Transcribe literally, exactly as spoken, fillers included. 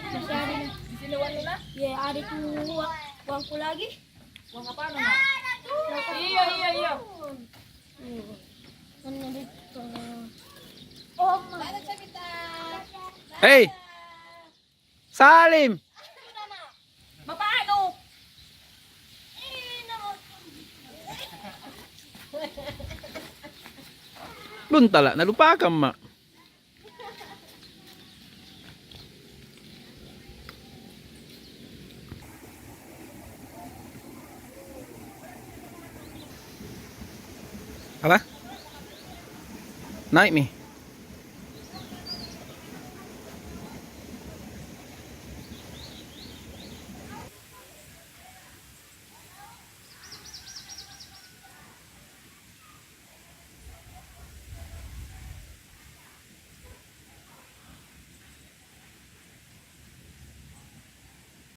Masih ada nih. Iya, ada tuh uang, uangku lagi. Uang apa, Nona? Iya, iya, iya. Iya. Mana duit? Oh, Ma. Hei, Salim. Bapak anu. Luntala, nalupakang, Ma. Apa? Naik mi.